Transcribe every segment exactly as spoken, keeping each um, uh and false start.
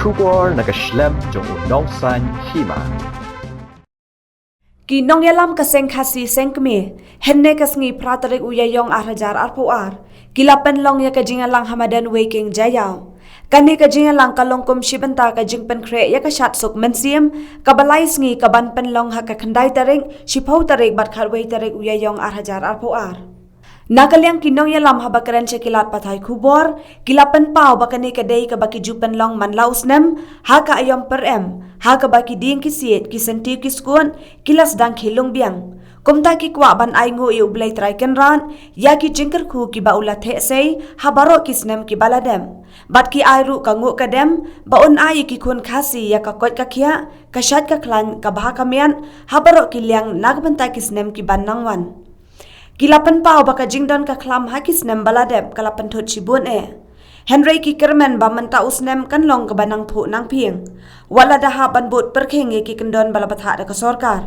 Khubor na ka shlem jong u nongsan hima. Ki nongïalam ka seng Khasi seng kmie, hynne ka sngi phra tarik u Ïaïong ar hajar arphew ar, ki la pynlong ïa ka jingïalang ha madan Weiking Jaïaw. Kane ka jingïalang ka long kum shi bynta ka jingpynkhreh ïa ka shad suk mynsiem, kaba lai sngi kaban pynlong ha ka khyndai tarik, shiphew tarik bad khatwei tarik u Ïaïong ar hajar arphew ar. Na ka liang ki nongïalam haba kren sha ki lad pathai khubor, ki la pynpaw ba kane ka dei kaba ki ju pynlong man la u snem, ha ka aïom pyrem, ha kaba ki dieng ki siej, ki syntiew ki skud, ki la sdang khie lung biang. Kumta ki kwah ban ainguh ïa u Blei Trai Kynrad, ïa ki jingkyrkhu kiba u la theh sei, ha baroh ki snem kiba la dep. Bad ki ai ruh ka nguh ka dem, ba un ai ïa ki khun Khasi ïa ka koit ka khiah, ka shait ka khlaiñ, ka bha ka miat, ha baroh ki liang na ka bynta ki snem kiban nang wan. Ki la pynpaw ba ka jingdon ka khlam ha ki snem ba la dep ka la pynthut shibun eh. Hynrei ki kyrmen ba mynta u snem kan long kaba nang phuh nang phieng. Wat la da hap ban bud pyrkhing ïa ki kyndon ba la bthah da ka sorkar.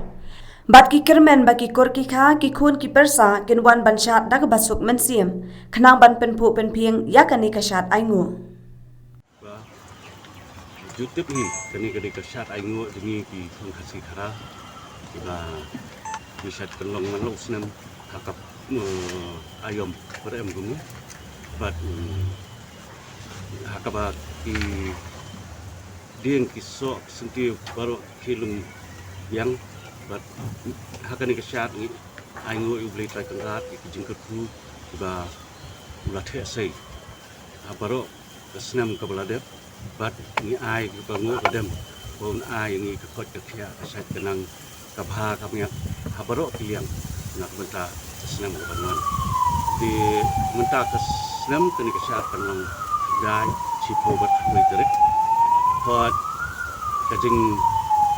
Bad ki kyrmen ba ki kur ki kha, ki khun ki pyrsa, kin wan ban shad da kaba suk mynsiem, khnang ban pynphuh pynphieng ïa kane ka shad ainguh. Ba ju tip hi, kane ka dei ka shad ainguh jong ngi ki khun Khasi Khara, kiba ngi shad pynlong man la u snem ha ka, eh, aïom pyrem kumne. Bad, mm, ha kaba ki dieng ki soh ki syntiew baroh ki lung biang. Bad ha kane ka shad ngi ainguh ïa u Blei Trai Kynrad ïa ki jingkyrkhu kiba u la theh sei ha baroh ka snem kaba la dep, bad ngi ai ka nguh ka dem ba un ai ïa ngi ka koit ka khiah, ka shait ka nang, ka bha ka miat ha baroh ki liang na ka bynta ka snem kaban wan. Te mynta ka snem kane ka shad kan long khyndai, shiphew bad khatwei tarik. Hooid, ka jing,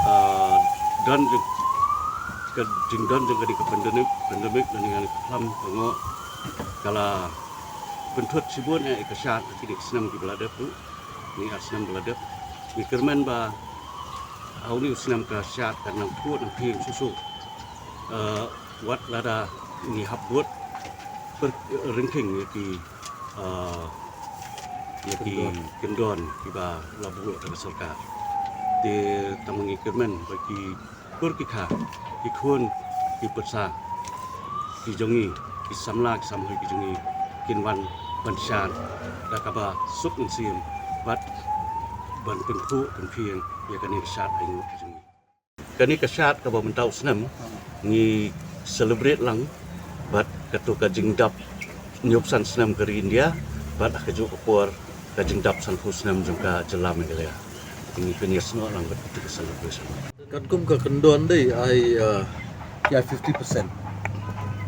ah, don jong, ka jingdon jong kane ka pandemic, pandemic lane ka khlam ka ngoh ka la pynthut shibun eh ïa ka shad ha kine ki snem kiba la dep ruh, kine ar snem ba la dep. Ngi kyrmen ba ha une u snem ka shad kan nang phuh nang phieng shuh shuh. Eh, wat lada ngi hap bud pyrkhing ïa ki, eh, ïa ki kyndon kiba la buh da ka sorkar. Te tang ma ngi kyrmen ba ki kur ki kha, ki khun ki pyrsa ki jong ngi, ki samla ki samhoi ki jong ngi kin wan ban shad da kaba suk mynsiem bad ban pynphuh pynphieng ïa kane ka shad ainguh ka jong ngi. Kane ka shad kaba mynta u snem ngi celebrate lang bad kato ka jingdap hynñiewphew san snem ka ri India, bad ha kajuh ka por ka jingdap sanphew snem jong ka jylla Meghalaya. Ngi pynïasnoh lang bad kato ka celebration. Katkum ka kyndon dei ai, uh, ïa fifty percent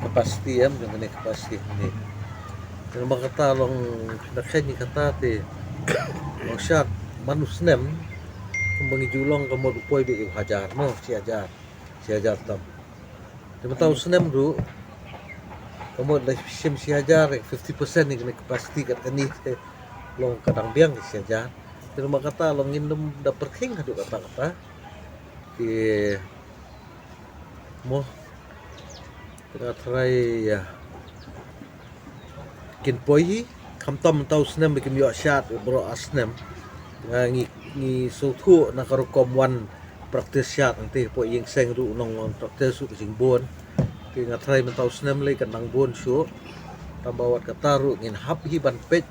capacity em, jong kane capacity kane. Te namar kata long na kane kata te long shad man u snem kumba ngi ju long ka mut u poi beit u hajar, no, shi hajar, shi hajar tam. Te mynta u snem ruh ka mut la shim shi hajar, fifty percent ïa kane capacity kat kane te long ka dang biang shi hajar. Te namar kata long ngin nym da pyrkhing haduh katta katta. Te mo, te nga tharai, ah, kin poi hi, khamtam mynta u snem ba kim ïoh shad baroh ar snem. Nga ngi, ngi sngewthuh na ka rukom wan practice shad, nangta hapoh ïing seng ruh u nong wan practice ruh ka jingbun. Te nga tharai mynta u snem lei kan nang bun shuh. Tang ba wat kata ruh ngin hap hi ban peit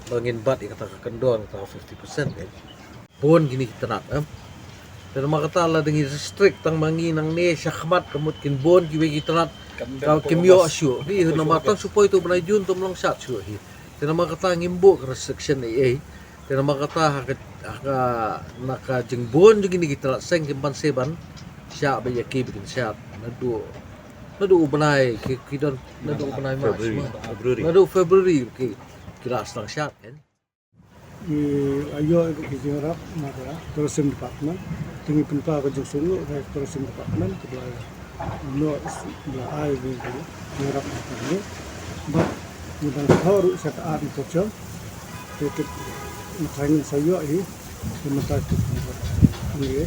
ba ngin bat ïa kata ka kyndon, kata ka fifty percent, eh. Bun kine ki tnat, em. Te namar kata lada ngi restrict tang ma ngi nangne shakhmat ka mut kin bun kiwei ki tnat, ka kim ïoh shuh. Hi namar tang shu poi tu bnai Jun tu ym long shad shuh hi. Te namar kata ngim buh ka restriction ei ei. Te namar kata ha ka, ha ka, na ka jingbun jong kine ki tnat seng kim banse ban shah beit ïa ki ba kin shad. Naduh, naduh u bnai ki, ki don, naduh u bnai March, February. Naduh February ki, ki la sdang shad, kan. Ngi la ïoh ïa ka jingïarap na ka tourism department. Te ngi pynpaw ka jingsngewnguh ha ka tourism department, te ba la, ba la ai ïa ka jingïarap na ka, bad ngi dang thoh ruh sha ka art and culture. Te, te ngi tharai ngin sa ïoh hi, te mynta te ngi,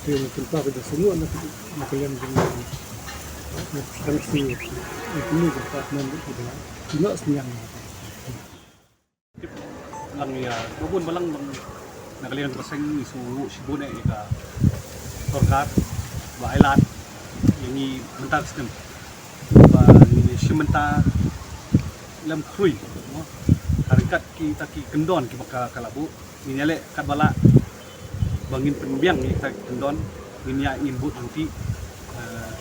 te ngi pynpaw ka jingsngewnguh na ka, na ka liang jong ngi, na ka tourism department, te ba la ïoh synñiang. Tip lang ïa, ba bun balang lang Na ka liang ka seng ngi sngewbha shibun ïa ka sorkar ba ai lad ïa ngi mynta ka snem ba ngi shim mynta lem khrui, no? Ka ryngkat kita ki kyndon kiba ka, ka la buh, ngin ïaleh katba lah ba ngin pynbiang ïa kita ki kyndon, ngin ïa, ngin buh lynti. Eh,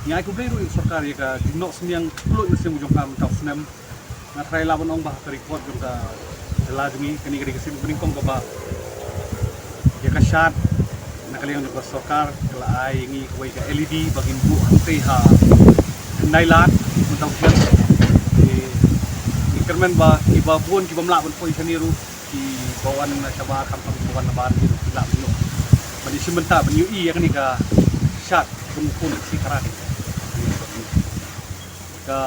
ngi ai khublei ruh ïa ka sorkar ïa ka jingnoh synñiang khlem snem jong ka mynta u snem. Nga tharai lah ban ong ba ha ka record jong ka jylla jong ngi, kane ka dei ka sien banyngkong kaba ïa ka shad na ka liang jong ka sorkar ka la ai ïa ngi kawei ka L E D ba ngin buh hangtei ha khyndai lak mynta u snem. Ngi, ngi kyrmen ba kiba bun kibym lah ban poi shane ruh, kiba wan na shabar, khamtam kiba wan na bar, ki lah ban ïoh, ban ïashim bynta, ban ïohi ïa kane ka shad bun bun shi kara. Ka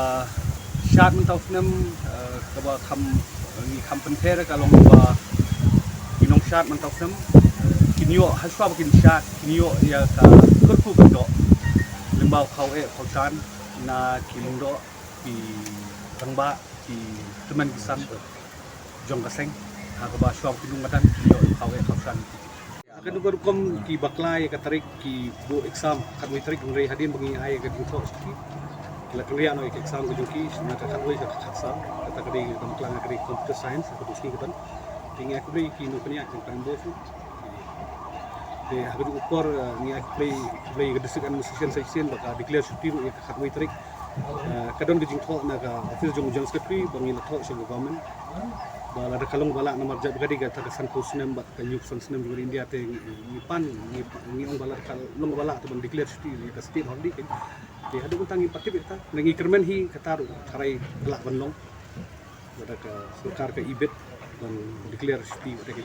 shad mynta u snem, eh, kaba kham, ngi kham pynthikna ka long ba ki nongshad mynta u snem kin ïoh, hashwa ba kin shad, kin ïoh ïa ka kyrkhu kyrdoh lyngba u khaw eh khaw shan na ki lyngdoh, ki rangbah, ki tymmen ki san jong ka seng, ha kaba shwa ba ki nongmadan kin ïoh u khaw eh khaw shan. Ha kano ka rukom ki bakla ïa ka tarik ki buh exam, khatwei tarik, hynrei hadien ba ngi ai ïa ka jingthoh sha ki, ki la kynriah noh ïa ka exam ka jong ki na ka khatwei ka khatsaw, kata ka dei ka bakla, ka dei computer science, ka dei ka don. Te ngi ai khublei ki nongpynïaid jong ka M B O S. Te ha kajuh ka por, eh, ngi ai khublei, khublei ïa ka District Administration sa shisien ba ka declare shuti ruh ïa ka khatwei tarik. Eh, ka don ka jingthoh na ka office jong u General Secretary ba ngi la thoh sha ka government ba lada ka long ba lah, namar jait ba ka dei kata ka sanphew snem bad ka hynñiewphew san snem jong ka ri India, te ngi, ngi pan, ngi, ngi ong ba lada ka long ba lah te ban declare shuti ïa ka state holiday. Te haduh mynta ngim pat tip ïa kata, ngi kyrmen hi kata ruh tharai ka lah ban long. Lada ka sorkar ka ibit ban declare shuti, lada ka